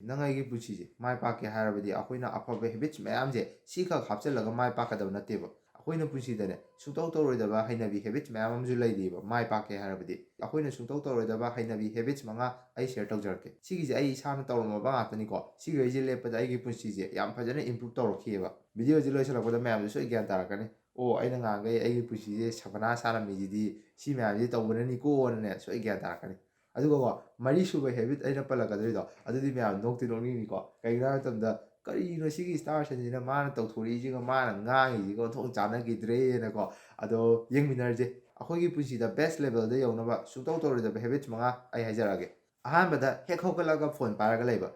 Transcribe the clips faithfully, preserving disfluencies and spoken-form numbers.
ꯅꯪ ꯑꯩꯒꯤ ꯄꯨꯟꯁꯤꯁꯦ ꯃꯥꯏ ꯄꯥꯛꯀꯦ ꯍꯥꯏꯔꯕꯗꯤ ꯑꯩꯈꯣꯏꯅ ꯑꯐꯕ ꯍꯦꯕꯤꯠꯁ ꯃꯌꯥꯝꯁꯦ ꯁꯤꯈꯛ ꯍꯥꯞꯆꯤꯜꯂꯒ ꯃꯥꯏ ꯄꯥꯛꯀꯗꯕ ꯅꯠꯇꯦꯕ꯫ ꯑꯩꯈꯣꯏꯅ ꯄꯨꯟꯁꯤꯗꯅꯦ ꯁꯨꯡꯇꯧ ꯇꯧꯔꯣꯏꯗꯕ ꯍꯩꯅꯕꯤ, ꯍꯦꯕꯤꯠꯁ ꯃꯌꯥꯝ ꯑꯃꯁꯨ ꯂꯩꯔꯤꯕ꯫ ꯃꯥꯏ ꯄꯥꯛꯀꯦ ꯍꯥꯏꯔꯕꯗꯤ ꯑꯩꯈꯣꯏꯅ ꯁꯨꯡꯇꯧ ꯇꯧꯔꯣꯏꯗꯕ ꯍꯩꯅꯕꯤ, ꯍꯦꯕꯤꯠꯁ ꯃꯉꯥ ꯑꯩ ꯁꯤꯌꯔ ꯇꯧꯖꯔꯛꯀꯦ꯫ ꯁꯤꯒꯤꯁꯦ ꯑꯩ ꯏꯁꯥꯅ ꯇꯧꯔꯝꯃꯕ ꯉꯥꯛꯇꯅꯤꯀꯣ꯫ ꯁꯤꯒꯩꯁꯦ ꯂꯦꯞꯄꯗ ꯑꯩꯒꯤ ꯄꯨꯟꯁꯤꯁꯦ ꯌꯥꯝ ꯐꯖꯅ ꯏꯝꯄ꯭ꯔꯨꯞ ꯇꯧꯔꯛꯈꯤꯑꯕ꯫ ꯚꯤꯗꯤꯑꯣꯁꯦ ꯂꯣꯏꯁꯤꯜꯂꯛꯄꯗ ꯃꯌꯥꯝꯁꯨ ꯁꯣꯏ ꯒ꯭ꯌꯥꯟ ꯇꯥꯔꯛꯀꯅꯤ꯫ ꯑꯣ, ꯑꯩꯅ ꯉꯥꯡꯈꯩ ꯑꯩꯒꯤ ꯄꯨꯟꯁꯤꯁꯦ ꯁꯕꯅꯥ ꯁꯥꯔꯝꯃꯤꯁꯤꯗꯤ ꯁꯤ ꯃꯌꯥꯝꯁꯤ ꯇꯧꯕꯅꯅꯤꯀꯣꯅꯅꯦ ꯁꯣꯏ ꯒ꯭ꯌꯥꯟ ꯇꯥꯔꯛꯀꯅꯤ꯫ ꯑꯗꯨꯒꯀꯣ, ꯃꯔꯤꯁꯨꯕ ꯍꯦꯕꯤꯠ ꯑꯩꯅ ꯄꯜꯂꯛꯀꯗꯣꯏꯗꯣ ꯑꯗꯨꯗꯤ ꯃꯌꯥꯝ ꯅꯣꯛꯇꯤ ꯅꯣꯛꯅꯤꯡꯅꯤꯀꯣ꯫ ꯀꯩꯒꯤꯅꯣ ꯍꯥꯏꯕ ꯃꯇꯝꯗ, "ꯀꯔꯤꯅꯣ ꯁꯤꯒꯤ ꯏꯁꯇꯥꯔ ꯁꯟꯁꯤꯅ ꯃꯥꯅ ꯇꯧꯊꯣꯔꯛꯏꯁꯤꯒ ꯃꯥꯅ ꯉꯥꯡꯉꯤꯁꯤꯒ ꯑꯣꯟꯊꯣꯛ ꯆꯥꯟꯅꯈꯤꯗ꯭ꯔꯦꯅꯀꯣ"꯫ ꯑꯗꯣ ꯌꯦꯡꯃꯤꯟꯅꯔꯁꯦ꯫ ꯑꯩꯈꯣꯏꯒꯤ ꯄꯨꯟꯁꯤꯗ ꯕꯦꯁ ꯂꯦꯚꯦꯜꯗ ꯌꯧꯅꯕ ꯁꯨꯡꯇꯧ ꯇꯧꯔꯣꯏꯗꯕ ꯍꯦꯕꯤꯠꯁ ꯃꯉꯥ ꯑꯩ ꯍꯥꯏꯖꯔꯛꯑꯒꯦ꯫ ꯑꯍꯥꯟꯕꯗ, ꯍꯦꯛ ꯍꯧꯒꯠꯂꯒ ꯐꯣꯟ ꯄꯥꯏꯔꯒ ꯂꯩꯕ꯫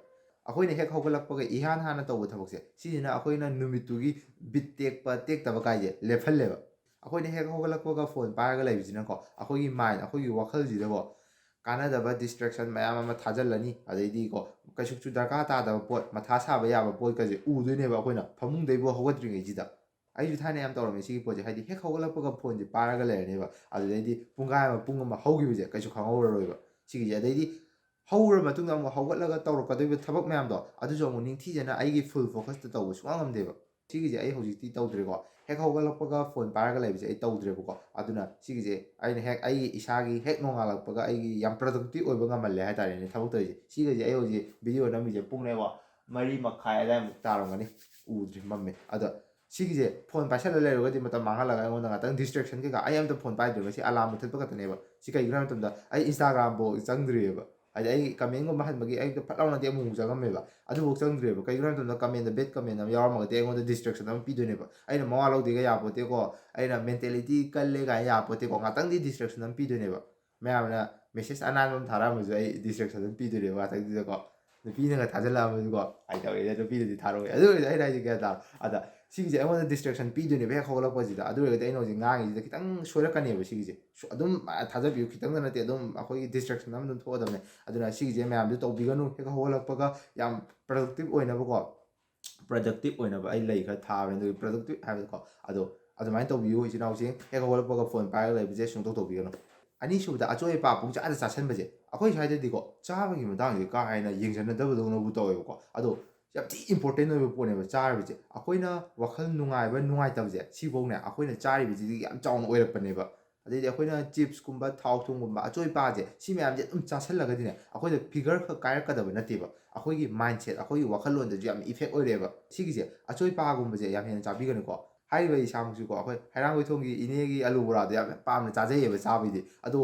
ꯑꯩꯈꯣꯏꯅ ꯍꯦꯛ ꯍꯧꯒꯠꯂꯛꯄꯒ ꯏꯍꯥꯟ ꯍꯥꯟꯅ ꯇꯧꯕ ꯊꯕꯛꯁꯦ ꯁꯤꯁꯤꯅ ꯑꯩꯈꯣꯏꯅ ꯅꯨꯃꯤꯠꯇꯨꯒꯤ ꯕꯤꯠ ꯇꯦꯛꯄ ꯇꯦꯛꯇꯕ ꯀꯥꯏꯁꯦ ꯂꯦꯞꯍꯜꯂꯦꯕ꯫ ꯑꯩꯈꯣꯏꯅ ꯍꯦꯛ ꯍꯧꯒꯠꯂꯛꯄꯒ ꯐꯣꯟ ꯄꯥꯏꯔꯒ ꯂꯩꯕꯁꯤꯅꯀꯣ, ꯑꯩꯈꯣꯏꯒꯤ ꯃꯥꯏꯟ, ꯑꯩꯈꯣꯏꯒꯤ ꯋꯥꯈꯜꯁꯤꯗꯀꯣ ꯀꯥꯟꯅꯗꯕ ꯗꯤꯁꯇ꯭ꯔꯦꯛꯁꯟ ꯃꯌꯥꯝ ꯑꯃ ꯊꯥꯖꯤꯜꯂꯅꯤ꯫ ꯑꯗꯩꯗꯤꯀꯣ, ꯀꯩꯁꯨ ꯗꯔꯀꯥꯔ ꯇꯥꯗꯕ ꯄꯣꯠ, ꯃꯊꯥ ꯁꯥꯕ ꯌꯥꯕ ꯄꯣꯠꯀꯁꯦ ꯎꯗꯣꯏꯅꯦꯕ ꯑꯩꯈꯣꯏꯅ ꯐꯃꯨꯡꯗꯩꯕꯨ ꯍꯧꯒꯠꯇ꯭ꯔꯤꯉꯩꯁꯤꯗ꯫ ꯑꯩꯁꯨ ꯊꯥꯏꯅ ꯌꯥꯝ ꯇꯧꯔꯝꯃꯦ ꯁꯤꯒꯤ ꯄꯣꯠꯁꯦ꯫ ꯍꯥꯏꯗꯤ ꯍꯦꯛ ꯍꯧꯒꯠꯂꯛꯄꯒ ꯐꯣꯟꯁꯦ ꯄꯥꯏꯔꯒ ꯂꯩꯔꯅꯦꯕ꯫ ꯑꯗꯨꯗꯩꯗꯤ ꯄꯨꯡꯈꯥꯏ ꯑꯃ, ꯄꯨꯡ ꯑꯃ ꯍꯧꯈꯤꯕꯁꯦ ꯀꯩꯁꯨ ꯈꯪꯍꯧꯔꯔꯣꯏꯕ ꯁꯤꯒꯤꯁꯦ꯫ ꯑꯗꯩꯗꯤ ꯍꯧꯔ ꯃꯇꯨꯡꯗ ꯑꯃꯨꯛ ꯍꯧꯒꯠꯂꯒ ꯇꯧꯔꯛꯀꯗꯣꯏꯕ ꯊꯕꯛ ꯃꯌꯥꯝꯗꯣ ꯑꯗꯨꯁꯨ ꯑꯃꯨꯛ ꯅꯤꯡꯊꯤꯖꯅ ꯑꯩꯒꯤ ꯐꯨꯜ ꯐꯣꯀꯁꯇ ꯇꯧꯕ ꯁꯨꯡꯉꯝ ꯉꯝꯗꯦꯕ꯫ ꯁꯤꯒꯤꯁꯦ ꯑꯩ ꯍꯧꯖꯤꯛꯇꯤ ꯇꯧꯗ꯭ꯔꯦꯀꯣ꯫ ꯍꯦꯛ ꯍꯧꯒꯠꯂꯛꯄꯒ ꯐꯣꯟ ꯄꯥꯏꯔꯒ ꯂꯩꯕꯁꯦ ꯑꯩ ꯇꯧꯗ꯭ꯔꯦꯕꯀꯣ꯫ ꯑꯗꯨꯅ ꯁꯤꯒꯤꯁꯦ ꯑꯩꯅ ꯍꯦꯛ ꯑꯩꯒꯤ ꯏꯁꯥꯒꯤ ꯍꯦꯛ ꯅꯣꯡꯉꯥꯜꯂꯛꯄꯒ ꯑꯩꯒꯤ ꯌꯥꯝ ꯄ꯭ꯔꯗꯛꯇꯤꯞ ꯑꯣꯏꯕ ꯉꯝꯍꯜꯂꯦ ꯍꯥꯏꯇꯥꯔꯦꯅꯦ ꯊꯕꯛ ꯇꯧꯔꯤꯁꯦ꯫ ꯁꯤꯒꯁꯦ ꯑꯩ ꯍꯧꯖꯤꯛ ꯚꯤꯗꯤꯑꯣ ꯅꯝꯃꯤꯁꯦ ꯄꯨꯡꯅꯦꯀꯣ, ꯃꯔꯤ ꯃꯈꯥꯏ ꯑꯗꯥꯏꯃꯨꯛ ꯇꯥꯔꯝꯒꯅꯤ꯫ ꯎꯗ꯭ꯔꯤ, ꯃꯝꯃꯦ꯫ ꯑꯗꯣ ꯁꯤꯒꯤꯁꯦ ꯐꯣꯟ ꯄꯥꯏꯁꯜꯂ ꯂꯩꯔꯨꯔꯒꯗꯤ ꯃꯇꯝ ꯃꯥꯡꯍꯜꯂꯒ ꯑꯩꯉꯣꯟꯗ ꯉꯥꯛꯇꯪ ꯗꯤꯁꯇ꯭ꯔꯦꯛꯁꯟ ꯀꯩꯀꯥ, ꯑꯩ ꯑꯝꯇ ꯐꯣꯟ ꯄꯥꯏꯗ꯭ꯔꯦ ꯉꯁꯤ, ꯑꯂꯥꯝ ꯃꯨꯊꯠꯄ ꯈꯛꯇꯅꯦꯕ꯫ ꯁꯤ ꯀꯩꯒꯤꯅꯣ ꯍꯥꯏꯕ ꯃꯇꯝꯗ ꯑꯩ ꯏꯟꯁꯇꯥꯒ꯭ꯔꯥꯝꯐꯥꯎ ꯆꯪꯗ꯭ꯔꯤꯑꯕ꯫ ꯍꯥꯏꯗꯤ ꯑꯩ ꯀꯃꯦꯟꯒꯨꯝꯕ ꯍꯟꯕꯒꯤ ꯑꯩꯗꯣ ꯐꯠ ꯂꯥꯎꯅꯗꯤ ꯑꯃꯨꯛ ꯆꯪꯉꯝꯃꯦꯕ꯫ ꯑꯗꯨꯐꯥꯎ ꯆꯪꯗ꯭ꯔꯦꯕ꯫ ꯀꯩꯒꯤꯅꯣ ꯍꯥꯏꯕ ꯃꯇꯝꯗ ꯀꯃꯦꯟꯗ ꯕꯦꯠ ꯀꯃꯦꯟ ꯑꯃ ꯌꯥꯎꯔꯝꯃꯒꯗꯤ ꯑꯩꯉꯣꯟꯗ ꯗꯤꯁꯇ꯭ꯔꯦꯛꯁꯟ ꯑꯃ ꯄꯤꯗꯣꯏꯅꯦꯕ꯫ ꯑꯩꯅ ꯃꯋꯥ ꯂꯧꯗꯦꯒ ꯌꯥꯄꯣꯠꯇꯦꯀꯣ, ꯑꯩꯅ ꯃꯦꯟꯇꯦꯂꯤꯇꯤ ꯀꯜꯂꯦ ꯀꯥꯏꯅ ꯌꯥꯄꯣꯠꯇꯦꯀꯣ꯫ ꯉꯥꯛꯇꯪꯗꯤ ꯗꯤꯁꯇ꯭ꯔꯦꯛꯁꯟ ꯑꯃ ꯄꯤꯗꯣꯏꯅꯦꯕ꯫ ꯃꯌꯥꯝꯅ ꯃꯦꯁꯦꯖ ꯑꯅꯥꯟꯕ ꯑꯃ ꯊꯥꯔꯛꯑꯝꯃꯁꯨ ꯑꯩ ꯗꯤꯁꯇ꯭ꯔꯦꯛꯁꯟ ꯑꯗꯨꯝ ꯄꯤꯗꯣꯏꯅꯦꯕ ꯉꯥꯛꯇꯪꯗꯨꯗꯀꯣ꯫ ꯅꯨꯄꯤꯅꯒ ꯊꯥꯖꯤꯜꯂꯛꯑꯝꯃꯁꯨꯀꯣ, "ꯀꯥꯏ ꯇꯧꯔꯛꯑꯦꯗ, ꯅꯨꯄꯤꯗꯨꯗꯤ ꯊꯥꯔꯛꯑꯣꯏ"꯫ ꯑꯗꯨ ꯑꯣꯏꯔꯁꯨ ꯑꯩꯅ ꯍꯥꯏꯁꯦ ꯒ꯭ꯌꯥꯟ ꯇꯥꯔꯣ? ꯑꯗ ꯁꯤꯒꯤꯁꯦ ꯑꯩꯉꯣꯟꯗ ꯗꯤꯁꯇ꯭ꯔꯦꯛꯁꯟ ꯄꯤꯗꯣꯏꯅꯦꯕ ꯍꯦꯛ ꯍꯧꯒꯠꯂꯛꯄꯁꯤꯗ꯫ ꯑꯗꯨ ꯑꯣꯏꯔꯒꯗꯤ ꯑꯩꯅ ꯍꯧꯖꯤꯛ ꯉꯥꯡꯉꯤꯁꯤꯗ ꯈꯤꯇꯪ ꯁꯣꯏꯔꯛꯀꯅꯦꯕ ꯁꯤꯒꯤꯁꯦ꯫ ꯁꯨ-, ꯑꯗꯨꯝ, ꯑ, ꯊꯥꯖꯕꯤꯌꯨ, ꯈꯤꯇꯪꯗ ꯅꯠꯇꯦ, ꯑꯗꯨꯝ ꯑꯩꯈꯣꯏꯒꯤ ꯗꯤꯁꯇ꯭ꯔꯦꯛꯁꯟ ꯑꯃ ꯑꯗꯨꯝ ꯊꯣꯛꯑꯗꯕꯅꯦ꯫ ꯑꯗꯨꯅ ꯁꯤꯒꯤꯁꯦ ꯃꯌꯥꯝꯁꯨ ꯇꯧꯕꯤꯒꯅꯨ꯫ ꯍꯦꯛ ꯍꯧꯒꯠꯂꯛꯄꯒ ꯌꯥꯝ ꯄ꯭ꯔꯗꯛꯇꯤꯞ ꯑꯣꯏꯅꯕꯀꯣ, ꯄ꯭ꯔꯗꯛꯇꯤꯞ ꯑꯣꯏꯅꯕ ꯑꯩ ꯂꯩ ꯈꯔ ꯊꯥꯕꯅꯦ꯫ ꯑꯗꯨꯒꯤ ꯄ꯭ꯔꯗꯛꯇꯤꯞ ꯍꯥꯏꯕꯗꯣꯀꯣ, ꯑꯗꯣ ꯑꯗꯨꯃꯥꯏꯅ ꯇꯧꯕꯤꯌꯨ ꯏꯆꯤꯟ ꯏꯅꯥꯎꯁꯤꯡ꯫ ꯍꯦꯛ ꯍꯧꯒꯠꯂꯛꯄꯒ ꯐꯣꯟ ꯄꯥꯏꯔꯒ ꯂꯩꯕꯁꯦ ꯁꯨꯡꯇꯧ ꯇꯧꯕꯤꯒꯅꯨ꯫ ꯑꯅꯤꯁꯨꯕꯗ, ꯑꯆꯣꯏ ꯑꯄꯥ ꯄꯨꯡꯆꯥꯗ ꯆꯥꯁꯤꯟꯕꯁꯦ꯫ ꯑꯩꯈꯣꯏ ꯁ꯭ꯋꯥꯏꯗꯗꯤꯀꯣ ꯆꯥꯕꯒꯤ ꯃꯇꯥꯡꯁꯦ ꯀꯥ ꯍꯦꯟꯅ ꯌꯦꯡꯁꯤꯟꯅꯗꯕꯗꯧꯅꯕꯨ ꯇꯧꯋꯦꯕꯀꯣ꯫ ꯑꯗꯣ ꯌꯥꯝ ꯊꯤ ꯏꯝꯄꯣꯔꯇꯦꯟ ꯑꯣꯏꯕ ꯄꯣꯠꯅꯦꯕ ꯆꯥꯔꯤꯕꯁꯦ꯫ ꯑꯩꯈꯣꯏꯅ ꯋꯥꯈꯜ ꯅꯨꯡꯉꯥꯏꯕ ꯅꯨꯡꯉꯥꯏꯇꯕꯁꯦ ꯁꯤꯐꯧꯅꯦ ꯑꯩꯈꯣꯏꯅ ꯆꯥꯔꯤꯕꯁꯤꯗꯒꯤ ꯌꯥꯝ ꯆꯥꯎꯅ ꯑꯣꯏꯔꯛꯄꯅꯦꯕ꯫ ꯑꯗꯩꯗꯤ ꯑꯩꯈꯣꯏꯅ ꯆꯤꯞꯁꯀꯨꯝꯕ ꯊꯥꯎ ꯊꯨꯝꯒꯨꯝꯕ ꯑꯆꯣꯏꯄꯥꯁꯦ ꯁꯤ ꯃꯌꯥꯝꯁꯦ ꯑꯗꯨꯝ ꯆꯥꯁꯜꯂꯒꯗꯤꯅꯦ ꯑꯩꯈꯣꯏꯗ ꯐꯤꯒꯔ ꯈꯛ ꯀꯥꯏꯔꯛꯀꯗꯕ ꯅꯠꯇꯦꯕ, ꯑꯩꯈꯣꯏꯒꯤ ꯃꯥꯏꯟꯁꯦꯠ ꯑꯩꯈꯣꯏꯒꯤ ꯋꯥꯈꯜꯂꯣꯟꯗꯁꯨ ꯌꯥꯝ ꯏꯐꯦꯛ ꯑꯣꯏꯔꯛꯑꯦꯕ ꯁꯤꯒꯤꯁꯦ꯫ ꯑꯆꯣꯏꯄꯥꯒꯨꯝꯕꯁꯦ ꯌꯥꯝ ꯍꯦꯟꯅ ꯆꯥꯕꯤꯒꯅꯨꯀꯣ꯫ ꯍꯥꯏꯔꯤꯕ ꯑꯩ ꯏꯁꯥꯃꯛꯁꯨꯀꯣ ꯑꯩꯈꯣꯏ ꯍꯩꯔꯥꯡꯒꯣꯏꯊꯣꯡꯒꯤ ꯏꯅꯦꯒꯤ ꯑꯂꯨ ꯕꯣꯔꯥꯗꯣ ꯌꯥꯝ ꯄꯥꯝꯅ ꯆꯥꯖꯩꯌꯦꯕ ꯆꯥꯕꯩꯗꯤ꯫ ꯑꯗꯣ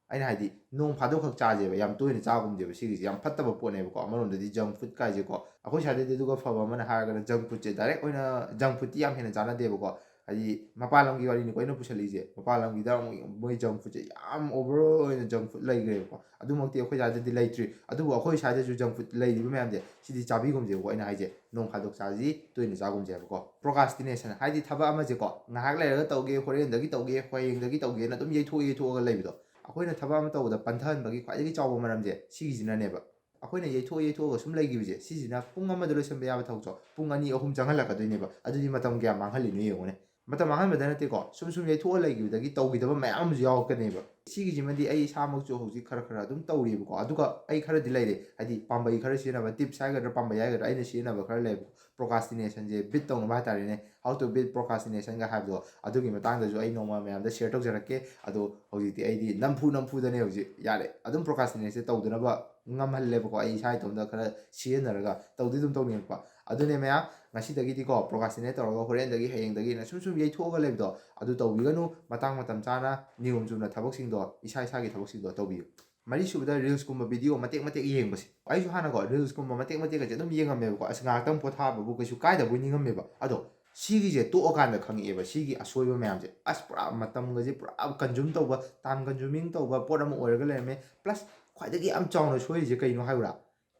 ꯑꯩꯅ ꯍꯥꯏꯗꯤ ꯅꯣꯡ ꯐꯥꯗꯣꯛ ꯈꯛ ꯆꯥꯁꯦꯕ, ꯌꯥꯝ ꯇꯣꯏꯅ ꯆꯥꯒꯨꯝꯁꯦꯕ꯫ ꯁꯤꯒꯤꯁꯦ ꯌꯥꯝ ꯐꯠꯇꯕ ꯄꯣꯠꯅꯦꯕꯀꯣ ꯑꯃꯔꯣꯝꯗꯗꯤ ꯖꯪ ꯐꯨꯗ ꯀꯥꯏꯁꯦꯀꯣ꯫ ꯑꯩꯈꯣꯏ ꯁ꯭ꯋꯥꯏꯗꯗꯤ ꯑꯗꯨꯒ ꯐꯕ ꯑꯃꯅ ꯍꯥꯏꯔꯒꯅ ꯖꯪ ꯐꯨꯗꯁꯦ ꯗꯥꯏꯔꯦꯛ ꯑꯣꯏꯅ ꯖꯪ ꯐꯨꯗꯇꯤ ꯌꯥꯝ ꯍꯦꯟꯅ ꯆꯥꯅꯗꯦꯕꯀꯣ꯫ ꯍꯥꯏꯗꯤ ꯃꯄꯥꯟ ꯂꯝꯒꯤ ꯋꯥꯔꯤꯅꯤꯀꯣ ꯑꯩꯅ ꯄꯨꯁꯜꯂꯛꯏꯁꯦ꯫ ꯃꯄꯥꯟ ꯂꯝꯒꯤꯗ ꯑꯃꯨꯛ ꯃꯣꯏ ꯖꯪ ꯐꯨꯗꯁꯦ ꯌꯥꯝ ꯑꯣꯚꯔ ꯑꯣꯏꯅ ꯖꯪ ꯐꯨꯗ ꯂꯩꯈ꯭ꯔꯦꯕꯀꯣ꯫ ꯑꯗꯨꯃꯛꯇꯤ ꯑꯩꯈꯣꯏ ꯁ꯭ꯋꯥꯏꯗꯗꯤ ꯂꯩꯇ꯭ꯔꯤ꯫ ꯑꯗꯨꯕꯨ ꯑꯩꯈꯣꯏ ꯁ꯭ꯋꯥꯏꯗꯁꯨ ꯖꯪ ꯐꯨꯗ ꯂꯩꯔꯤꯕ ꯃꯌꯥꯝꯁꯦ ꯁꯤꯗꯤ ꯆꯥꯕꯤꯒꯨꯝꯁꯦꯕꯀꯣ꯫ ꯑꯩꯅ ꯍꯥꯏꯁꯦ ꯅꯣꯡ ꯐꯥꯗꯣꯛ ꯆꯥꯁꯤ, ꯇꯣꯏꯅ ꯆꯥꯒꯨꯝꯁꯦꯕꯀꯣ꯫ ꯄ꯭ꯔꯣꯀꯥꯁꯇꯤꯅꯦꯁꯟ ꯍꯥꯏꯗꯤ ꯊꯕꯛ ꯑꯃꯁꯦꯀꯣ ꯉꯥꯏꯍꯥꯛ ꯂꯩꯔꯒ ꯇꯧꯒꯦ, ꯍꯣꯔꯦꯟꯗꯒꯤ ꯇꯧꯒꯦ, ꯍꯌꯦꯡꯗꯒꯤ ꯇꯧꯒꯦꯅ ꯑꯗꯨꯝ ꯌꯩꯊꯣꯛ ꯌꯩꯊꯣꯛꯑꯒ ꯂꯩꯕꯗꯣ꯫ ꯑꯩꯈꯣꯏꯅ ꯊꯕꯛ ꯑꯃ ꯇꯧꯕꯗ ꯄꯟꯊꯍꯟꯕꯒꯤ ꯈ꯭ꯋꯥꯏꯗꯒꯤ ꯆꯥꯎꯕ ꯃꯔꯝꯁꯦ ꯁꯤꯒꯤꯁꯤꯅꯅꯦꯕ꯫ ꯑꯩꯈꯣꯏꯅ ꯌꯩꯊꯣꯛꯑ ꯌꯩꯊꯣꯛꯑꯒ ꯁꯨꯝ ꯂꯩꯈꯤꯕꯁꯦ ꯁꯤꯁꯤꯅ ꯄꯨꯡ ꯑꯃꯗ ꯂꯣꯏꯁꯤꯟꯕ ꯌꯥꯕ ꯊꯕꯛꯇꯣ ꯄꯨꯡ ꯑꯅꯤ ꯑꯍꯨꯝ ꯆꯪꯍꯜꯂꯛꯀꯗꯣꯏꯅꯦꯕ꯫ ꯑꯗꯨꯗꯤ ꯃꯇꯝ ꯀꯌꯥ ꯃꯥꯡꯍꯜꯂꯤꯅꯣ ꯌꯦꯡꯉꯨꯅꯦ꯫ ꯃꯇꯝ ꯃꯥꯡꯍꯟꯕꯗ ꯅꯠꯇꯦꯀꯣ, ꯁꯨꯝ ꯁꯨꯝ ꯌꯩꯊꯣꯛꯑ ꯂꯩꯈꯤꯕꯗꯒꯤ ꯇꯧꯈꯤꯗꯕ ꯃꯌꯥꯝ ꯑꯃꯁꯨ ꯌꯥꯎꯔꯛꯀꯅꯦꯕ꯫ ꯁꯤꯒꯤꯁꯤꯃꯗꯤ ꯑꯩ ꯏꯁꯥꯃꯛꯁꯨ ꯍꯧꯖꯤꯛ ꯈꯔ ꯈꯔ ꯑꯗꯨꯝ ꯇꯧꯔꯤꯕꯀꯣ꯫ ꯑꯗꯨꯒ ꯑꯩ ꯈꯔꯗꯤ ꯂꯩꯔꯦ, ꯍꯥꯏꯗꯤ ꯄꯥꯝꯕꯩ ꯈꯔ ꯁꯤꯖꯤꯟꯅꯕ, ꯇꯤꯞꯁ ꯍꯥꯏꯒꯗ꯭ꯔꯥ ꯄꯥꯝꯕꯩ ꯍꯥꯏꯒꯗ꯭ꯔꯥ ꯑꯩꯅ ꯁꯤꯖꯤꯟꯅꯕ ꯈꯔ ꯂꯩꯕ꯫ ꯄ꯭ꯔꯣꯀꯥꯁꯇꯤꯅꯦꯁꯟꯁꯦ ꯕꯤꯠ ꯇꯧꯅꯕ ꯍꯥꯏꯇꯥꯔꯦꯅꯦ, how to beat procrastination ꯒ ꯍꯥꯏꯕꯗꯣ ꯑꯗꯨꯒꯤ ꯃꯇꯥꯡꯗꯁꯨ ꯑꯩ ꯅꯣꯡꯃ ꯃꯌꯥꯝꯗ ꯁꯤꯌꯔ ꯇꯧꯖꯔꯛꯀꯦ꯫ ꯑꯗꯣ ꯍꯧꯖꯤꯛꯇꯤ ꯑꯩꯗꯤ ꯅꯝꯐꯨ ꯅꯝꯐꯨꯗꯅꯦ ꯍꯧꯖꯤꯛ ꯌꯥꯔꯦ, ꯑꯗꯨꯝ ꯄ꯭ꯔꯣꯀꯥꯁꯇꯤꯅꯦꯁꯟꯁꯦ ꯇꯧꯗꯅꯕ ꯉꯝꯍꯜꯂꯦꯕꯀꯣ꯫ ꯑꯩ ꯏꯁꯥ ꯏꯇꯣꯝꯇ ꯈꯔ ꯁꯤꯖꯤꯟꯅꯔꯒ ꯇꯧꯗꯤ ꯑꯗꯨꯝ ꯇꯧꯅꯤꯡꯉꯛꯄ꯫ ꯑꯗꯨꯅꯦ ꯃꯌꯥꯝ, ꯉꯁꯤꯗꯒꯤꯗꯤꯀꯣ ꯄ꯭ꯔꯣꯀꯥꯁꯇꯤꯅꯦꯠ ꯇꯧꯔꯒ ꯍꯣꯔꯦꯟꯗꯒꯤ ꯍꯌꯦꯡꯗꯒꯤꯅ ꯁꯨꯝ ꯁꯨꯝ ꯌꯩꯊꯣꯛꯑꯒ ꯂꯩꯕꯗꯣ ꯑꯗꯨ ꯇꯧꯕꯤꯒꯅꯨ꯫ ꯃꯇꯥꯡ ꯃꯇꯝ ꯆꯥꯅ ꯅꯤꯌꯣꯝ ꯆꯨꯝꯅ ꯊꯕꯛꯁꯤꯡꯗꯣ, ꯏꯁꯥ ꯏꯁꯥꯒꯤ ꯊꯕꯛꯁꯤꯡꯗꯣ ꯇꯧꯕꯤꯌꯨ꯫ ꯃꯔꯤꯁꯨꯕꯗ ꯔꯤꯜꯁꯀꯨꯝꯕ ꯚꯤꯗꯤꯑꯣ ꯃꯇꯦꯛ ꯃꯇꯦꯛ ꯌꯦꯡꯕꯁꯦ꯫ ꯑꯩꯁꯨ ꯍꯥꯟꯅꯀꯣ ꯔꯤꯜꯁꯀꯨꯝꯕ ꯃꯇꯦꯛ ꯃꯇꯦꯛꯀꯁꯦ ꯑꯗꯨꯝ ꯌꯦꯡꯉꯝꯃꯦꯕꯀꯣ꯫ ꯑꯁ ꯉꯥꯏꯍꯥꯛꯇꯪ ꯄꯣꯊꯥꯕꯕꯨ ꯀꯩꯁꯨ ꯀꯥꯏꯗꯕꯣꯏ ꯅꯤꯡꯉꯝꯃꯦꯕ꯫ ꯑꯗꯣ ꯁꯤꯒꯤꯁꯦ ꯇꯣꯛꯑꯀꯥꯟꯗ ꯈꯪꯉꯛꯑꯦꯕ ꯁꯤꯒꯤ ꯑꯁꯣꯏꯕ ꯃꯌꯥꯝꯁꯦ꯫ ꯑꯁ ꯄꯨꯔꯥ ꯃꯇꯝꯒꯁꯦ ꯄꯨꯔꯥ ꯀꯟꯖꯨꯝ ꯇꯧꯕ, ꯇꯥꯏꯝ ꯀꯟꯖꯨꯃꯤꯡ ꯇꯧꯕ ꯄꯣꯠ ꯑꯃ ꯑꯣꯏꯔꯒ ꯂꯩꯔꯝꯃꯦ꯫ ꯄ꯭ꯂꯁ ꯈ꯭ꯋꯥꯏꯗꯒꯤ ꯌꯥꯝ ꯆꯥꯎꯅ ꯁꯣꯏꯔꯤꯁꯦ ꯀꯩꯅꯣ ꯍꯥꯏꯕ꯭ꯔꯥ?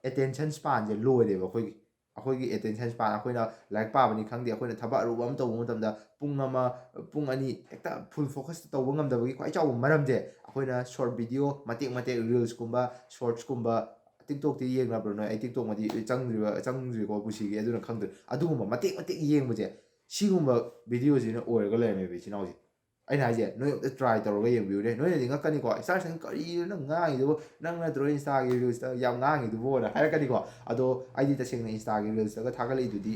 ꯑꯦꯇꯦꯟꯁꯟ ꯁ꯭ꯄꯥꯟꯁꯦ ꯂꯣ ꯑꯣꯏꯔꯦꯕ ꯑꯩꯈꯣꯏꯒꯤ꯫ ꯑꯩꯈꯣꯏꯒꯤ ꯑꯦꯇꯦꯟꯁꯟ ꯁ꯭ꯄꯥꯟ, ꯑꯩꯈꯣꯏꯅ ꯂꯥꯏꯔꯤꯛ ꯄꯥꯕꯅꯤ ꯈꯪꯗꯦ, ꯑꯩꯈꯣꯏꯅ ꯊꯕꯛ ꯑꯔꯨꯕ ꯑꯃ ꯇꯧꯕ ꯃꯇꯝꯗ ꯄꯨꯡ ꯑꯃ, ꯄꯨꯡ ꯑꯅꯤ ꯍꯦꯛꯇ ꯐꯨꯜ ꯐꯣꯀꯁ ꯇꯧꯕ ꯉꯝꯗꯕꯒꯤ ꯈ꯭ꯋꯥꯏ ꯆꯥꯎꯕ ꯃꯔꯝꯁꯦ ꯑꯩꯈꯣꯏꯅ ꯁꯣꯔꯠ ꯚꯤꯗꯤꯑꯣ ꯃꯇꯦꯛ ꯃꯇꯦꯛ, ꯔꯤꯜꯁꯀꯨꯝꯕ, ꯁꯣꯔꯠꯁꯀꯨꯝꯕ, TikTok ꯇꯤ ꯌꯦꯡꯅꯕ꯭ꯔꯣ ꯅꯣꯏ? ꯑꯩ TikTok ꯃꯗꯤ ꯆꯪꯗ꯭ꯔꯤꯕ, ꯆꯪꯗ꯭ꯔꯤꯀꯣ ꯄꯨꯟꯁꯤꯒꯤ, ꯑꯗꯨꯅ ꯈꯪꯗ꯭ꯔꯦ꯫ ꯑꯗꯨꯒꯨꯝꯕ ꯃꯇꯦꯛ ꯃꯇꯦꯛ ꯌꯦꯡꯕꯁꯦ ꯁꯤꯒꯨꯝꯕ ꯚꯤꯗꯤꯑꯣꯁꯤꯅ ꯑꯣꯏꯔꯒ ꯂꯩꯔꯝꯃꯦꯕ ꯏꯆꯤꯟ ꯏꯅꯥꯎꯁꯦ꯫ ꯑꯩꯅ ꯍꯥꯏꯁꯦ ꯅꯣꯏ ꯑꯝꯇ try ꯇꯧꯔꯒ ꯌꯦꯡꯕꯤꯌꯨꯅꯦ꯫ ꯅꯣꯏꯅꯗꯤ ꯉꯛꯀꯅꯤꯀꯣ, "ꯏꯁꯇꯥꯔ ꯁꯟ, ꯀꯔꯤꯅꯣ ꯅꯪ ꯉꯥꯡꯉꯤꯗꯨꯕꯨ? ꯅꯪ ꯅꯠꯇ꯭ꯔꯣ Insta-ꯒꯤ reels-ꯇ ꯌꯥꯝ ꯉꯥꯡꯉꯤꯗꯨꯕꯣꯅ?" ꯍꯥꯏꯔꯛꯀꯅꯤꯀꯣ꯫ ꯑꯗꯣ ꯑꯩꯗꯤ ꯇꯁꯦꯡꯅ Insta-ꯒꯤ reels-ꯇꯒ ꯊꯥꯒꯠꯂꯛꯏꯗꯨꯗꯤ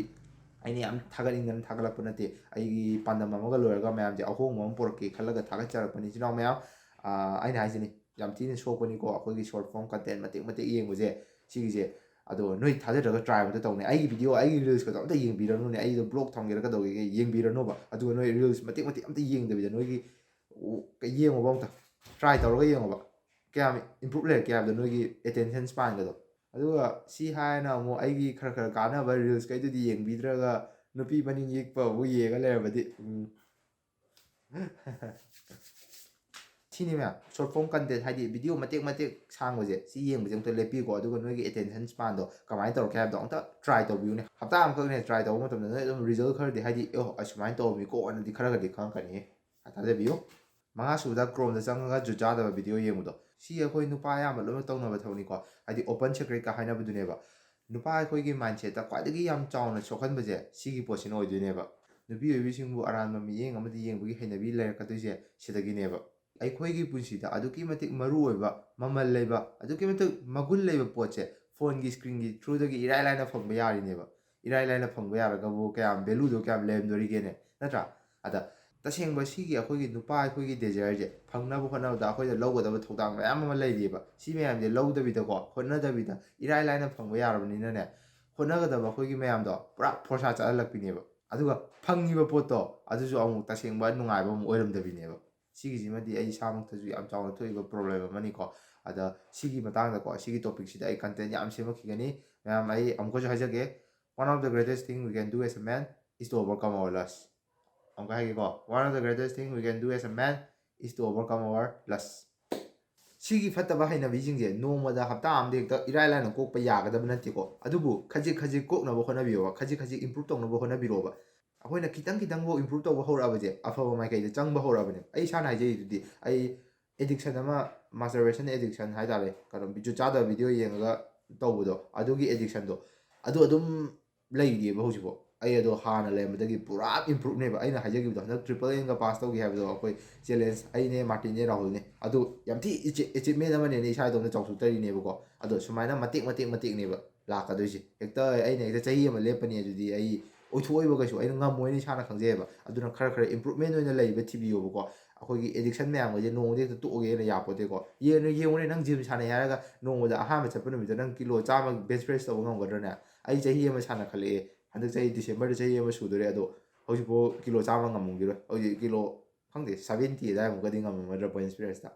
ꯑꯩꯅ ꯌꯥꯝ ꯊꯥꯒꯠꯅꯤꯡꯗꯅ ꯊꯥꯒꯠꯂꯛꯄ ꯅꯠꯇꯦ꯫ ꯑꯩꯒꯤ ꯄꯥꯟꯗꯝ ꯑꯃꯒ ꯂꯣꯏꯔꯒ ꯃꯌꯥꯝꯁꯦ ꯑꯍꯣꯡꯕ ꯑꯃ ꯄꯨꯔꯛꯀꯦ ꯈꯜꯂꯒ ꯊꯥꯒꯠꯆꯔꯛꯄꯅꯤ, ꯏꯆꯤꯟ ꯏꯅꯥꯎ ꯃꯌꯥꯝ꯫ ꯑꯥ, ꯑꯩꯅ ꯍꯥꯏꯁꯤꯅꯤ, ꯌꯥꯝ ꯊꯤꯅ ꯁꯣꯛꯄꯅꯤꯀꯣ ꯑꯩꯈꯣꯏꯒꯤ short form content ꯃꯇꯦꯛ ꯃꯇꯦꯛ ꯌꯦꯡꯕꯁꯦ, ꯁꯤꯒꯤꯁꯦ꯫ ꯑꯗꯣ ꯅꯣꯏ ꯊꯥꯖꯗ꯭ꯔꯒ try ꯑꯝꯇ ꯇꯧꯅꯦ꯫ ꯑꯩꯒꯤ video, ꯑꯩꯒꯤ reels-ꯀꯗꯣ ꯑꯝꯇ ꯌꯦꯡꯕꯤꯔꯅꯨꯅꯦ꯫ ꯑꯩꯗꯣ block ꯊꯝꯒꯦꯔꯥ ꯀꯩꯗꯧꯒꯦ, ꯌꯦꯡꯕꯤꯔꯅꯣꯕ꯫ ꯑꯗꯨꯒ ꯅꯣꯏ reels ꯃꯇꯦꯛ ꯃꯇꯦꯛ ꯑꯝꯇ ꯌꯦꯡꯗꯕꯤꯗ ꯅꯣꯏꯒꯤ, ꯎ, ꯌꯦꯡꯉꯣꯕ ꯑꯝꯇ꯫ Try ꯇꯧꯔꯒ ꯌꯦꯡꯉꯣꯕ꯫ ꯀꯌꯥꯝ improve ꯂꯩꯔꯛꯀꯦ ꯍꯥꯏꯕꯗꯣ, ꯅꯣꯏꯒꯤ attention span-ꯒꯗꯣ꯫ ꯑꯗꯨꯒ ꯁꯤ ꯍꯥꯏꯅ ꯑꯃꯨꯛ ꯑꯩꯒꯤ ꯈꯔ ꯈꯔ ꯀꯥꯟꯅꯕ reels-ꯀꯩꯗꯨꯗꯤ ꯌꯦꯡꯕꯤꯗ꯭ꯔꯒ ꯅꯨꯄꯤ ꯃꯅꯤꯡ ꯌꯦꯛꯄ ꯑꯃꯨꯛ ꯌꯦꯡꯉ ꯂꯩꯔꯕꯗꯤ, ꯎꯝ꯫ ꯁꯤꯅꯤ ꯃꯌꯥꯝ, short form content ꯍꯥꯏꯗꯤ video ꯃꯇꯦꯛ ꯃꯇꯦꯛ ꯁꯥꯡꯕꯁꯦ, ꯁꯤ ꯌꯦꯡꯕꯁꯦ ꯑꯝꯇ ꯂꯦꯞꯄꯤꯀꯣ꯫ ꯑꯗꯨꯒ ꯅꯣꯏꯒꯤ attention span-ꯗꯣ ꯀꯃꯥꯏꯅ ꯇꯧꯔꯛꯀꯦ ꯍꯥꯏꯕꯗꯣ ꯑꯝꯇ try ꯇꯧꯕꯤꯌꯨꯅꯦ꯫ ꯍꯞꯇꯥ ꯑꯃꯈꯛꯅꯦ try ꯇꯧꯕ ꯃꯇꯝꯗ ꯅꯣꯏ ꯑꯗꯨꯝ result ꯈꯔꯗꯤ, ꯍꯥꯏꯗꯤ, "ꯑꯦ, ꯑꯁꯨꯃꯥꯏꯅ ꯇꯧꯔꯝꯃꯤꯀꯣ" ꯑꯅꯗꯤ ꯈꯔꯒꯗꯤ ꯈꯪꯉꯛꯀꯅꯤꯍꯦ꯫ ꯊꯥꯖꯕꯤꯌꯨ꯫ ꯃꯉꯥꯁꯨꯕꯗ Chrome-ꯗ ꯆꯪꯉꯒ ꯖꯨꯠ ꯆꯥꯗꯕ video ꯌꯦꯡꯕꯗꯣ꯫ ꯁꯤ ꯑꯩꯈꯣꯏ ꯅꯨꯄꯥ ꯑꯌꯥꯝꯕ ꯂꯣꯏꯅ ꯇꯧꯅꯕ ꯊꯕꯛꯅꯤꯀꯣ꯫ ꯍꯥꯏꯗꯤ open secret-ꯀ ꯍꯥꯏꯅꯕꯗꯨꯅꯦꯕ꯫ ꯅꯨꯄꯥ ꯑꯩꯈꯣꯏꯒꯤ mindset-ꯇ ꯈ꯭ꯋꯥꯏꯗꯒꯤ ꯌꯥꯝ ꯆꯥꯎꯅ ꯁꯣꯛꯍꯟꯕꯁꯦ ꯁꯤꯒꯤ ꯄꯣꯠꯁꯤꯅ ꯑꯣꯏꯗꯣꯏꯅꯦꯕ꯫ ꯅꯨꯄꯤ ꯑꯣꯏꯕꯤꯁꯤꯡꯕꯨ ꯑꯔꯥꯟꯕ ꯃꯤꯠꯌꯦꯡ ꯑꯃꯗ ꯌꯦꯡꯕꯒꯤ ꯍꯩꯅꯕꯤ ꯂꯩꯔꯛꯀꯗꯣꯏꯁꯦ ꯁꯤꯗꯒꯤꯅꯦꯕ꯫ ꯑꯩꯈꯣꯏꯒꯤ ꯄꯨꯟꯁꯤꯗ ꯑꯗꯨꯛꯀꯤ ꯃꯇꯤꯛ ꯃꯔꯨ ꯑꯣꯏꯕ, ꯃꯃꯜ ꯂꯩꯕ, ꯑꯗꯨꯛꯀꯤ ꯃꯇꯤꯛ ꯃꯒꯨꯟ ꯂꯩꯕ ꯄꯣꯠꯁꯦ phone-ꯒꯤ screen-ꯒꯤ through-ꯗꯒꯤ ꯏꯔꯥꯏ ꯂꯥꯏꯅ ꯐꯪꯕ ꯌꯥꯔꯤꯅꯦꯕ꯫ ꯏꯔꯥꯏ ꯂꯥꯏꯅ ꯐꯪꯕ ꯌꯥꯔꯒꯕꯨ ꯀꯌꯥꯝ value-ꯗꯣ ꯀꯌꯥꯝ ꯂꯩꯔꯝꯗꯣꯔꯤꯒꯦꯅꯦ, ꯅꯠꯇ꯭ꯔꯥ? ꯑꯗ ꯇꯁꯦꯡꯕ ꯁꯤꯒꯤ ꯑꯩꯈꯣꯏꯒꯤ ꯅꯨꯄꯥ ꯑꯩꯈꯣꯏꯒꯤ desire-ꯁꯦ ꯐꯪꯅꯕ ꯍꯣꯠꯅꯕꯗ ꯑꯩꯈꯣꯏꯗ ꯂꯧꯒꯗꯕ ꯊꯧꯗꯥꯡ ꯃꯌꯥꯝ ꯑꯃ ꯂꯩꯔꯤꯑꯕ꯫ ꯁꯤ ꯃꯌꯥꯝꯁꯦ ꯂꯧꯗꯕꯤꯗꯀꯣ, ꯍꯣꯠꯅꯗꯕꯤꯗ ꯏꯔꯥꯏ ꯂꯥꯏꯅ ꯐꯪꯕ ꯌꯥꯔꯕꯅꯤꯅꯅꯦ, ꯍꯣꯠꯅꯒꯗꯕ ꯑꯩꯈꯣꯏꯒꯤ ꯃꯌꯥꯝꯗꯣ ꯄꯨꯔꯥ ꯐꯣꯔꯁꯥ ꯆꯠꯍꯜꯂꯛꯄꯤꯅꯦꯕ꯫ ꯑꯗꯨꯒ ꯐꯪꯉꯤꯕ ꯄꯣꯠꯇꯣ ꯑꯗꯨꯁꯨ ꯑꯃꯨꯛ ꯇꯁꯦꯡꯕ ꯅꯨꯡꯉꯥꯏꯕ ꯑꯃꯨꯛ ꯑꯣꯏꯔꯝꯗꯕꯤꯅꯦꯕ꯫ ꯁꯤꯒꯤꯁꯤꯃꯗꯤ ꯑꯩ ꯏꯁꯥꯃꯛꯇꯁꯨ ꯌꯥꯝ ꯆꯥꯎꯅ ꯊꯣꯛꯏꯕ problem ꯑꯃꯅꯤꯀꯣ꯫ ꯑꯗ ꯁꯤꯒꯤ ꯃꯇꯥꯡꯗꯀꯣ, ꯁꯤꯒꯤ topic-ꯁꯤꯗ ꯑꯩ content ꯌꯥꯝ ꯁꯦꯝꯃꯛꯈꯤꯒꯅꯤ꯫ ꯃꯌꯥꯝ, ꯑꯩ ꯑꯃꯨꯛꯀꯁꯨ ꯍꯥꯏꯖꯒꯦ, one of the greatest thing we can do as a man is to overcome our lust. ꯑꯃꯨꯛꯀ ꯍꯥꯏꯒꯦꯀꯣ, one of the greatest thing we can do as a man is to overcome our lust. ꯁꯤꯒꯤ ꯐꯠꯇꯕ ꯍꯩꯅꯕꯤꯁꯤꯡꯁꯦ ꯅꯣꯡꯃꯗ, ꯍꯞꯇꯥ ꯑꯃꯗ ꯍꯦꯛꯇ ꯏꯔꯥꯏ ꯂꯥꯏꯅ ꯀꯣꯛꯄ ꯌꯥꯒꯗꯕ ꯅꯠꯇꯦꯀꯣ꯫ ꯑꯗꯨꯕꯨ ꯈꯖꯤꯛ ꯈꯖꯤꯛ ꯀꯣꯛꯅꯕ ꯍꯣꯠꯅꯕꯤꯌꯣꯕ, ꯈꯖꯤꯛ ꯈꯖꯤꯛ improve ꯇꯧꯅꯕ ꯍꯣꯠꯅꯕꯤꯔꯣꯕ꯫ ꯑꯩꯈꯣꯏꯅ ꯈꯤꯇꯪ ꯈꯤꯇꯪꯐꯥꯎ improve ꯇꯧꯕ ꯍꯧꯔꯛꯑꯕꯁꯦ ꯑꯐꯕ ꯃꯥꯏꯀꯩꯗ ꯆꯪꯕ ꯍꯧꯔꯛꯑꯕꯅꯦ꯫ ꯑꯩ ꯏꯁꯥꯅ ꯍꯥꯏꯖꯔꯤꯗꯨꯗꯤ, ꯑꯩ addiction ꯑꯃ, masturbation addiction ꯍꯥꯏ ꯇꯥꯔꯦ, ꯀꯩꯅꯣ, ꯖꯨꯠ ꯆꯥꯗꯕ video ꯌꯦꯡꯉꯒ ꯇꯧꯕꯗꯣ, ꯑꯗꯨꯒꯤ addiction-ꯗꯣ ꯑꯗꯨ ꯑꯗꯨꯝ ꯂꯩꯔꯤꯑꯕ ꯍꯧꯖꯤꯛꯐꯥꯎ꯫ ꯑꯩ ꯑꯗꯣ ꯍꯥꯟꯅ ꯂꯩꯔꯝꯕꯗꯒꯤ ꯄꯨꯔꯥ ꯏꯝꯄ꯭ꯔꯨꯞꯅꯦꯕ꯫ ꯑꯩꯅ ꯍꯥꯏꯖꯈꯤꯕꯗꯣ, ꯍꯟꯗꯛ ꯇ꯭ꯔꯤꯄꯜ ꯑꯦꯟꯒ ꯄꯥꯁ ꯇꯧꯈꯤ ꯍꯥꯏꯕꯗꯣ, ꯑꯩꯈꯣꯏ ꯆꯦꯂꯦꯟꯖ, ꯑꯩꯅꯦ, ꯃꯥꯔꯇꯤꯟꯅꯦ, ꯔꯥꯍꯨꯜꯅꯦ꯫ ꯑꯗꯨ ꯌꯥꯝ ꯊꯤ ꯑꯦꯆꯤꯞꯃꯦꯟ ꯑꯃꯅꯦꯅ ꯏꯁꯥ ꯏꯇꯣꯝꯇ ꯆꯥꯎꯊꯣꯛꯆꯔꯤꯅꯦꯕꯀꯣ꯫ ꯑꯗꯣ ꯁꯨꯃꯥꯏꯅ ꯃꯇꯦꯛ ꯃꯇꯦꯛ ꯃꯇꯦꯛꯅꯦꯕ ꯂꯥꯛꯀꯗꯣꯏꯁꯦ꯫ ꯍꯦꯛꯇ ꯑꯩꯅ ꯍꯦꯛꯇ ꯆꯍꯤ ꯑꯃ ꯂꯦꯞꯄꯅꯤ ꯑꯗꯨꯗꯤ ꯑꯩ ꯑꯣꯏꯊꯣꯛꯑꯣꯏꯕ ꯀꯩꯁꯨ, ꯑꯩꯅ ꯉꯝꯃꯣꯏꯅ ꯏꯁꯥꯅ ꯈꯪꯖꯩꯑꯕ꯫ ꯑꯗꯨꯅ ꯈꯔ ꯈꯔ ꯏꯝꯄ꯭ꯔꯨꯞꯃꯦꯟ ꯑꯣꯏꯅ ꯂꯩꯕ ꯊꯤꯕꯤꯌꯣꯕꯀꯣ꯫ ꯑꯩꯈꯣꯏꯒꯤ ꯑꯦꯗꯤꯛꯁꯟ ꯃꯌꯥꯝꯒꯁꯦ ꯅꯣꯡꯃꯗ ꯍꯦꯛꯇ ꯇꯣꯛꯑꯒꯦꯅ ꯌꯥꯄꯣꯠꯇꯦꯀꯣ꯫ ꯌꯦꯡꯉꯨꯅꯦ, ꯌꯦꯡꯉꯨꯅꯦ, ꯅꯪ ꯖꯤꯝ ꯁꯥꯟꯅꯩ ꯍꯥꯏꯔꯒ ꯅꯣꯡꯃꯗ ꯑꯍꯥꯟꯕ ꯆꯠꯄ ꯅꯨꯃꯤꯠꯇ ꯅꯪ ꯀꯤꯂꯣ ꯆꯥꯝꯃ ꯕꯦꯟꯆ ꯄ꯭ꯔꯦꯁ ꯇꯧꯕ ꯉꯝꯒꯗ꯭ꯔꯅꯦ? ꯑꯩ ꯆꯍꯤ ꯑꯃ ꯁꯥꯟꯅ ꯈꯜꯂꯛꯑꯦ, ꯍꯟꯗꯛ ꯆꯍꯤ ꯗꯤꯁꯦꯝꯕꯔꯗ ꯆꯍꯤ ꯑꯃ ꯁꯨꯗꯣꯔꯦ꯫ ꯑꯗꯣ ꯍꯧꯖꯤꯛꯐꯥꯎ ꯀꯤꯂꯣ ꯆꯥꯝꯃ ꯉꯝꯃꯝꯈꯤꯔꯣꯏ꯫ ꯍꯧꯖꯤꯛ ꯀꯤꯂꯣ, ꯈꯪꯗꯦ, ꯁꯚꯦꯟꯇꯤ ꯑꯗꯨꯋꯥꯏꯃꯨꯛꯀꯗꯤ ꯉꯝꯃꯝꯃꯗ꯭ꯔꯥ ꯕꯦꯟꯆ ꯄ꯭ꯔꯦꯁꯇ,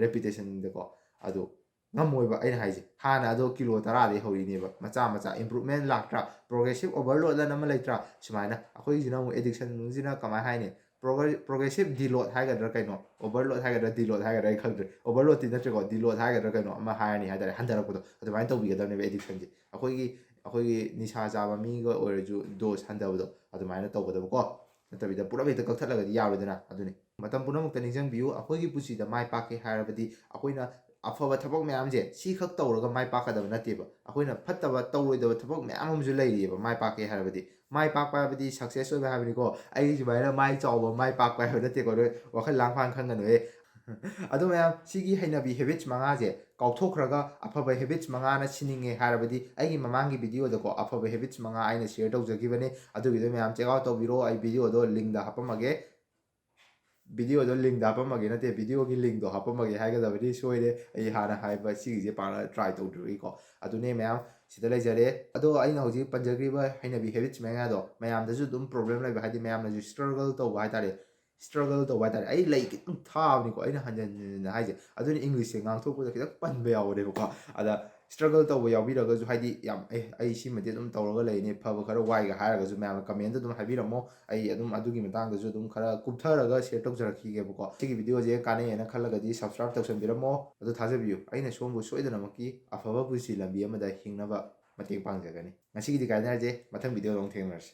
ꯔꯦꯄꯤꯇꯦꯁꯟꯗꯀꯣ꯫ ꯑꯗꯣ ꯉꯝꯃꯣꯏꯕ ꯑꯩꯅ ꯍꯥꯏꯁꯦ꯫ ꯍꯥꯟꯅ ꯑꯗꯣ ꯀꯤꯂꯣ ꯇꯔꯥꯗꯩ ꯍꯧꯔꯤꯅꯦꯕ, ꯃꯆꯥ ꯃꯆꯥ ꯏꯝꯄ꯭ꯔꯨꯞꯃꯦꯟ ꯂꯥꯛꯇ꯭ꯔꯥ? ꯄ꯭ꯔꯣꯒ꯭ꯔꯦꯁꯤꯞ ꯑꯣꯚꯔꯂꯣꯗ ꯑꯅ ꯑꯃ ꯂꯩꯇ꯭ꯔꯥ? ꯁꯨꯃꯥꯏꯅ ꯑꯩꯈꯣꯏꯒꯤꯁꯤꯅ ꯑꯃꯨꯛ ꯑꯦꯗꯤꯛꯁꯟꯁꯤꯅ ꯀꯃꯥꯏ ꯍꯥꯏꯅꯤ? ꯄ꯭ꯔꯣꯒ꯭ꯔꯦꯁꯤꯞ ꯗꯤꯂꯣꯗ ꯍꯥꯏꯒꯗ꯭ꯔꯥ ꯀꯩꯅꯣ, ꯑꯣꯚꯔꯂꯣꯗ ꯍꯥꯏꯒꯗ꯭ꯔꯥ ꯗꯤꯂꯣꯗ ꯍꯥꯏꯒꯗ꯭ꯔꯥ ꯑꯩ ꯈꯪꯗ꯭ꯔꯦ꯫ ꯑꯣꯚꯔꯂꯣꯗꯇꯤ ꯅꯠꯇ꯭ꯔꯦꯀꯣ, ꯗꯤꯂꯣꯗ ꯍꯥꯏꯒꯗ꯭ꯔꯥ ꯀꯩꯅꯣ ꯑꯃ ꯍꯥꯏꯔꯅꯤ ꯍꯥꯏꯇꯥꯔꯦ, ꯍꯟꯊꯔꯛꯄꯗꯣ꯫ ꯑꯗꯨꯃꯥꯏꯅ ꯇꯧꯕꯤꯒꯗꯕꯅꯦꯕ ꯑꯦꯗꯤꯛꯁꯟꯁꯦ꯫ ꯑꯩꯈꯣꯏꯒꯤ ꯑꯩꯈꯣꯏꯒꯤ ꯅꯤꯁꯥ ꯆꯥꯕ ꯃꯤꯒ ꯑꯣꯏꯔꯁꯨ ꯗꯣꯁ ꯍꯟꯊꯕꯗꯣ ꯑꯗꯨꯃꯥꯏꯅ ꯇꯧꯒꯗꯕꯀꯣ꯫ ꯅꯠꯇꯕꯤꯗ ꯄꯨꯂꯞ ꯍꯦꯛꯇ ꯀꯛꯊꯠꯂꯒꯗꯤ ꯌꯥꯔꯣꯏꯗꯅ꯫ ꯑꯗꯨꯅꯤ, ꯃꯇꯝ ꯄꯨꯝꯅꯃꯛꯇ ꯅꯤꯡꯁꯤꯡꯕꯤꯌꯨ, ꯑꯩꯈꯣꯏꯒꯤ ꯄꯨꯟꯁꯤꯗ ꯃꯥꯏ ꯄꯥꯛꯀꯦ ꯍꯥꯏꯔꯕꯗꯤ ꯑꯩꯈꯣꯏꯅ ꯑꯐꯕ ꯊꯕꯛ ꯃꯌꯥꯝꯁꯦ ꯁꯤꯈꯛ ꯇꯧꯔꯒ ꯃꯥꯏ ꯄꯥꯛꯀꯗꯕ ꯅꯠꯇꯦꯕ꯫ ꯑꯩꯈꯣꯏꯅ ꯐꯠꯇꯕ ꯇꯧꯔꯣꯏꯗꯕ ꯊꯕꯛ ꯃꯌꯥꯝ ꯑꯃꯁꯨ ꯂꯩꯔꯤꯑꯕ ꯃꯥꯏ ꯄꯥꯛꯀꯦ ꯍꯥꯏꯔꯕꯗꯤ꯫ ꯃꯥꯏ ꯄꯥꯛꯄ ꯍꯥꯏꯕꯗꯤ ꯁꯛꯁꯦꯁ ꯑꯣꯏꯕ ꯍꯥꯏꯕꯅꯤꯀꯣ꯫ ꯑꯩꯒꯤ ꯁꯨꯃꯥꯏꯅ ꯃꯥꯏ ꯆꯥꯎꯕ ꯃꯥꯏ ꯄꯥꯛꯄ ꯍꯥꯏꯕ ꯅꯠꯇꯦꯀꯣ꯫ ꯅꯣꯏ ꯋꯥꯈꯜ ꯂꯥꯡꯐꯥꯡ ꯈꯟꯒꯅꯨꯍꯦ꯫ ꯑꯗꯨ ꯃꯌꯥꯝ, ꯁꯤꯒꯤ ꯍꯩꯅꯕꯤ ꯍꯦꯕꯤꯠꯁ ꯃꯉꯥꯁꯦ ꯀꯥꯎꯊꯣꯛꯈ꯭ꯔꯒ ꯑꯐꯕ ꯍꯦꯕꯤꯠꯁ ꯃꯉꯥꯅ ꯁꯤꯅꯤꯡꯉꯦ ꯍꯥꯏꯔꯕꯗꯤ, ꯑꯩꯒꯤ ꯃꯃꯥꯡꯒꯤ ꯚꯤꯗꯤꯑꯣꯗꯀꯣ ꯑꯐꯕ ꯍꯦꯕꯤꯠꯁ ꯃꯉꯥ ꯑꯩꯅ ꯁꯤꯌꯔ ꯇꯧꯖꯈꯤꯕꯅꯦ꯫ ꯑꯗꯨꯒꯤꯗꯣ ꯃꯌꯥꯝ ꯆꯦꯛ ꯑꯥꯎꯠ ꯇꯧꯕꯤꯔꯣ꯫ ꯑꯩ ꯚꯤꯗꯤꯑꯣꯗꯣ ꯂꯤꯡꯗ ꯍꯥꯄꯝꯃꯒꯦ꯫ ꯚꯤꯗꯤꯑꯣꯗꯣ ꯂꯤꯡꯗ ꯍꯥꯄꯝꯃꯒꯦ ꯅꯠꯇꯦ, ꯚꯤꯗꯤꯑꯣꯒꯤ ꯂꯤꯡꯗꯣ ꯍꯥꯄꯝꯃꯒꯦ ꯍꯥꯏꯒꯗꯕꯅꯤ, ꯁꯣꯏꯔꯦ꯫ ꯑꯩ ꯍꯥꯟꯅ ꯍꯥꯏꯕ ꯁꯤꯒꯤꯁꯦ ꯄꯥꯛꯅ ꯇ꯭ꯔꯥꯏ ꯇꯧꯗ꯭ꯔꯤꯕꯒꯤꯀꯣ꯫ ꯑꯗꯨꯅꯦ ꯃꯌꯥꯝ, ꯁꯤꯗ ꯂꯩꯖꯔꯦ꯫ ꯑꯗꯣ ꯑꯩꯅ ꯍꯧꯖꯤꯛ ꯄꯟꯖꯈ꯭ꯔꯤꯕ ꯍꯩꯅꯕꯤ ꯍꯦꯕꯤꯠꯁ ꯃꯉꯥꯗꯣ ꯃꯌꯥꯝꯗꯁꯨ ꯑꯗꯨꯝ ꯄ꯭ꯔꯣꯕ꯭ꯂꯦꯝ ꯂꯩꯕ, ꯍꯥꯏꯗꯤ ꯃꯌꯥꯝꯅꯁꯨ ꯁ꯭ꯇ꯭ꯔꯒꯜ ꯇꯧꯕ ꯍꯥꯏꯇꯥꯔꯦ꯫ ꯁ꯭ꯇ꯭ꯔꯒꯜ ꯇꯧꯕ ꯍꯥꯏꯇꯥꯔꯦ꯫ ꯑꯩ ꯂꯩ ꯈꯤꯇꯪ ꯊꯥꯕꯅꯤꯀꯣ ꯑꯩꯅ ꯍꯟꯖꯟ ꯍꯟꯖꯟꯅ ꯍꯥꯏꯁꯦ꯫ ꯑꯗꯨꯅ ꯏꯪꯂꯤꯁꯁꯦ ꯉꯥꯡꯊꯣꯛꯄꯗ ꯈꯤꯇꯪ ꯄꯟꯕ ꯌꯥꯎꯕꯅꯦꯕꯀꯣ꯫ ꯑꯗ ꯁ꯭ꯇ꯭ꯔꯒꯜ ꯇꯧꯕ ꯌꯥꯎꯕꯤꯔꯒꯁꯨ, ꯍꯥꯏꯗꯤ ꯌꯥꯝ, "ꯑꯦ, ꯑꯩ ꯁꯤꯃꯗꯤ ꯑꯗꯨꯝ ꯇꯧꯔꯒ ꯂꯩꯅꯤ, ꯐꯕ ꯈꯔ ꯋꯥꯏꯒ" ꯍꯥꯏꯔꯒꯁꯨ ꯃꯌꯥꯝꯅ ꯀꯃꯦꯟꯗ ꯑꯗꯨꯝ ꯍꯥꯏꯕꯤꯔꯝꯃꯣ꯫ ꯑꯩ ꯑꯗꯨꯝ ꯑꯗꯨꯒꯤ ꯃꯇꯥꯡꯗꯁꯨ ꯑꯗꯨꯝ ꯈꯔ ꯀꯨꯞꯊꯔꯒ ꯁꯤꯌꯔ ꯇꯧꯖꯔꯛꯈꯤꯒꯦꯕꯀꯣ꯫ ꯁꯤꯒꯤ ꯚꯤꯗꯤꯑꯣꯁꯦ ꯀꯥꯟꯅꯩ ꯍꯥꯏꯅ ꯈꯜꯂꯒꯗꯤ ꯁꯕꯁꯀ꯭ꯔꯥꯏꯕ ꯇꯧꯁꯟꯕꯤꯔꯝꯃꯣ꯫ ꯑꯗꯨ ꯊꯥꯖꯕꯤꯌꯨ, ꯑꯩꯅ ꯁꯣꯝꯕꯨ ꯁꯣꯏꯗꯅꯃꯛꯀꯤ ꯑꯐꯕ ꯄꯨꯟꯁꯤ ꯂꯝꯕꯤ ꯑꯃꯗ ꯍꯤꯡꯅꯕ ꯃꯇꯦꯡ ꯄꯥꯡꯖꯒꯅꯤ꯫ ꯉꯁꯤꯒꯤꯗꯤ ꯀꯥꯏꯅꯔꯁꯦ, ꯃꯊꯪ ꯚꯤꯗꯤꯑꯣꯗ ꯑꯃꯨꯛ ꯊꯦꯡꯅꯔꯁꯤ꯫